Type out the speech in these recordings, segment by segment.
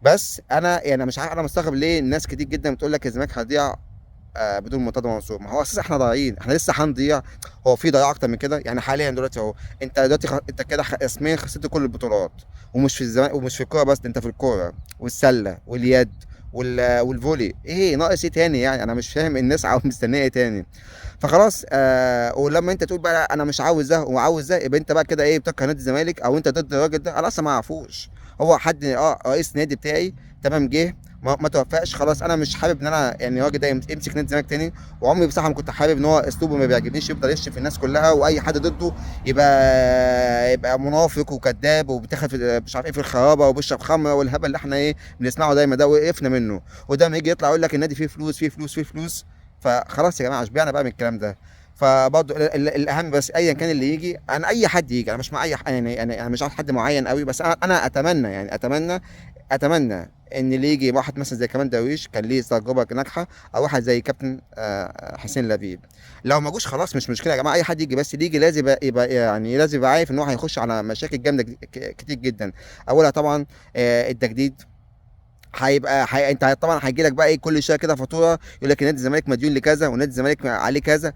بس انا يعني مش عارف، انا مستغرب ليه الناس كتير جدا بتقول لك الزمالك هيضيع بدون مرتضى منصور. ما هو اساسا احنا ضايعين، احنا لسه هنضيع. هو في ضياع اكتر من كده يعني؟ حاليا دلوقتي اهو انت دلوقتي انت كده رسميا خسرت كل البطولات، ومش في الزمالك ومش في الكورة بس، ده انت في الكورة والسله واليد والفولي. ايه ناقص ايه تاني يعني؟ انا مش فاهم الناس عاوز مستنيه ايه تاني. فخلاص ولما انت تقول بقى انا مش عاوز ده وعاوز ده، يبقى انت بقى كده ايه، بتكره نادي الزمالك او انت ضد الراجل ده. انا اصلا ما اعرفوش، هو حد رئيس نادي بتاعي، تمام، جه ما توفقش، خلاص انا مش حابب ان انا يعني الراجل ده يمسك نادي الزمالك تاني. وعمري بصراحة ما كنت حابب ان هو اسلوبه ما بيعجبنيش، يفضل يشتم في الناس كلها، واي حد ضده يبقى منافق وكذاب وبيتاخد في مش عارف ايه في الخرابه وبيشرب خمره والهبل اللي احنا ايه بنسمعه دايما ده، وقفنا منه. وده ما يجي يطلع يقول لك النادي فيه فلوس فيه فلوس فيه فلوس. فخلاص يا جماعة شبعنا بقى من الكلام ده. فبرضه الاهم بس ايا كان اللي يجي، انا اي حد يجي، انا مش مع اي يعني انا مش عارف حد معين قوي، بس انا اتمنى يعني اتمنى ان اللي يجي واحد مثلا زي كمال درويش كان ليه تجربه ناجحة، او واحد زي كابتن حسين لبيب. لو ما جوش خلاص مش مشكلة يا جماعة، اي حد يجي، بس اللي يجي لازم يبقى يعني لازم يبقى عارف ان هو هيخش على مشاكل جامدة كتير جدا. اولها طبعا التجديد هيبقى انت طبعا هيجي لك بقى ايه كل شوية كده فاتورة يقول لك نادي الزمالك مديون لكذا ونادي الزمالك عليه كذا.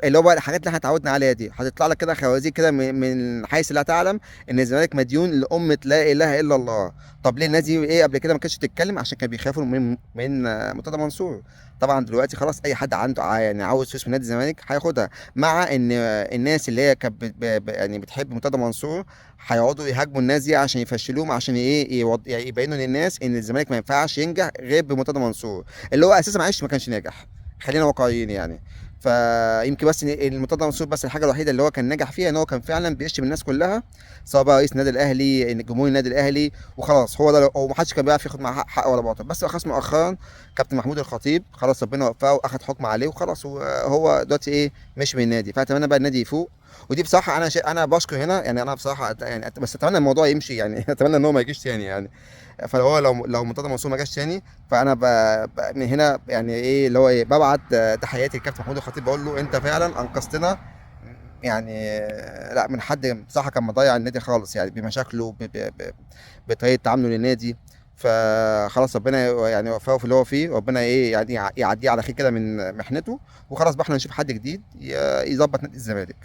اللي هو بقى الحاجات اللي احنا اتعودنا عليها دي هتطلع لك كده خوازيق كده من حيث لا تعلم ان الزمالك مديون لامه لا اله الا الله. طب ليه الناس دي ايه قبل كده ما كانتش تتكلم؟ عشان كانوا بيخافوا من مرتضى منصور. طبعا دلوقتي خلاص اي حد عنده يعني عاوز فلوس من نادي الزمالك هياخدها، مع ان الناس اللي هي كانت يعني بتحب مرتضى منصور هيقعدوا يهاجموا الناس دي عشان يفشلوهم، عشان ايه يعني يبينوا للناس ان الزمالك ما ينفعش ينجح غير بمرتضى منصور، اللي هو اساسا معلش ما كانش ناجح، خلينا واقعيين يعني. فيمكن بس إن المرتضى منصور بس الحاجة الوحيدة اللي هو كان نجح فيها ان هو كان فعلا بيشتم الناس كلها، سواء بقى رئيس النادي الاهلي، إن جمهور النادي الاهلي، وخلاص هو ده، هو ما حدش كان بيعرف ياخد معاه حق ولا باطل. بس خلاص مؤخرا كابتن محمود الخطيب خلاص ربنا وفقه واخد حكم عليه، وخلاص هو دلوقتي ايه مشي من النادي. فاتمنى بقى النادي يفوق. ودي بصراحة انا انا بشكر هنا يعني، انا بصراحة يعني بس اتمنى الموضوع يمشي يعني اتمنى ان هو ما يجيش تاني يعني. فهو لو مرتضى منصور ما جاش تاني، فانا من هنا يعني ايه اللي هو ايه ببعت تحياتي للكابتن محمود الخطيب، بقول له انت فعلا انقذتنا يعني، لا من حد بصراحة كان مضيع النادي خالص يعني بمشاكله بطريقة تعامله للنادي. فخلاص ربنا يعني يوفقه في اللي هو فيه، وربنا ايه يعني يعديه على خير كده من محنته، وخلاص بقى احنا نشوف حد جديد يظبط نادي الزمالك.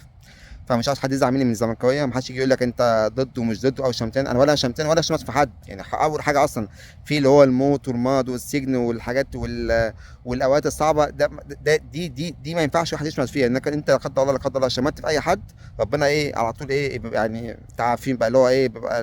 فمش عاوز حد يزعل مني من الزملكاويه، ما حدش يجي يقول لك انت ضد ومش ضد او شمتان، انا ولا شمتان ولا شمت في حد يعني. اول حاجة اصلا في اللي هو الموت والمرض والسجن والحاجات والاوقات الصعبة ده دي دي دي ما ينفعش واحد يشمت فيها، انك انت لا قدر الله لا قدر الله شمت في اي حد، ربنا ايه على طول ايه يبقى يعني انت عارفين بقى اللي هو ايه بيبقى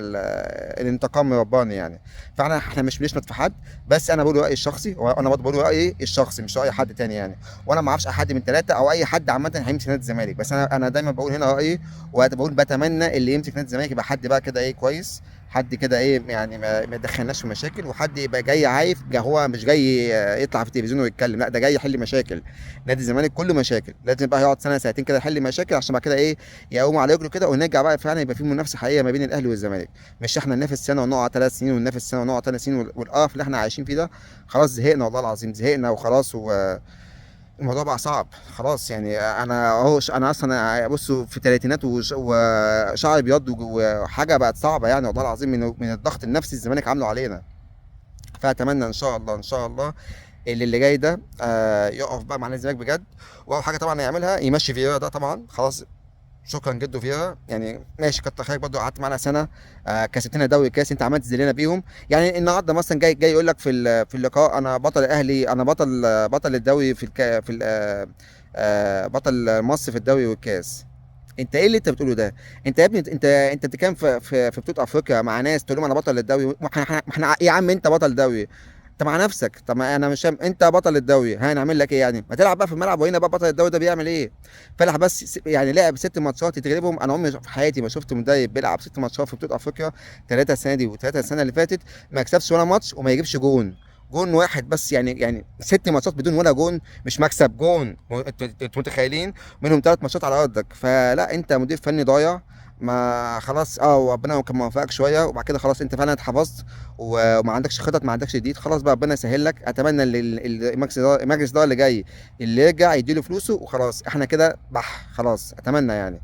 الانتقام رباني يعني. فاحنا مش بنشمت في حد، بس انا بقول رايي الشخصي، وانا برضه بقول رايي الشخصي مش راي حد تاني يعني. وانا ما اعرفش اي حد من ثلاثة او اي حد عامة هيمسك نادي الزمالك، بس انا دايما بقول هنا رايي، وبقول بتمنى اللي يمسك نادي الزمالك يبقى حد بقى كده ايه كويس، حد كده ايه يعني ما يدخلناش في مشاكل، وحد يبقى جاي عايف، هو مش جاي يطلع في التلفزيون ويتكلم، لا ده جاي يحل مشاكل نادي الزمالك كله مشاكل، لازم بقى يقعد سنة سنتين كده يحل مشاكل، عشان بعد كده ايه يقوموا على رجله كده، ونرجع بقى فعلا يبقى في منافسه حقيقية ما بين الاهلي والزمالك، مش احنا ننافس سنة ونقع 3 سنين وننافس سنة ونقع 3 سنين والقرف اللي احنا عايشين فيه ده. خلاص زهقنا والله العظيم زهقنا وخلاص، و الموضوع بقى صعب خلاص يعني. انا اهو انا اصلا بصوا في تلاتينات وشعري ابيض وحاجه بقت صعبة يعني والله العظيم من الضغط النفسي الزمالك عامله علينا. فاتمنى ان شاء الله ان شاء الله اللي جاي ده يقف بقى مع نادي الزمالك بجد. واول حاجة طبعا يعملها يمشي فييرا ده طبعا، خلاص شكرا جدو فييرا يعني ماشي كتر خيرك برضه قعدت معانا سنة، كسبتنا دوري كاس، انت عملت تذلنا بيهم يعني. النهارده مثلا جاي يقول لك في اللقاء انا بطل الاهلي، انا بطل الدوري في الكا، في بطل مصر في الدوري والكاس. انت ايه اللي انت بتقوله ده؟ انت يا ابني انت بتتكلم في بطوله افريقيا مع ناس تقول لهم انا بطل الدوري، ما احنا يا عم انت بطل دوري، انت مع نفسك. طب ما انا مش فاهم انت بطل الدوري هنعمل لك ايه يعني؟ ما تلعب بقى في الملعب وهنا بقى بطل الدوري ده بيعمل ايه؟ فلح بس يعني لعب 6 ماتشات يتغلبهم. انا عمري في حياتي ما شفت مدرب بيلعب 6 ماتشات في بطوله افريقيا، 3 السنة دي و3 السنة اللي فاتت، ما يكسبش ولا ماتش وما يجيبش جون، جون واحد بس يعني 6 ماتشات بدون ولا جون، مش مكسب جون، انتوا متخيلين؟ منهم 3 ماتشات على ارضك. فلا انت مدير فني ضايع، ما خلاص وربنا كان موفقك شوية وبعد كده خلاص انت فعلا اتحفظت وما عندكش خطط، ما عندكش جديد، خلاص بقى ربنا يسهل لك. اتمنى ان المجلس ده اللي جاي اللي يرجع يديله فلوسه وخلاص، احنا كده بح خلاص، اتمنى يعني.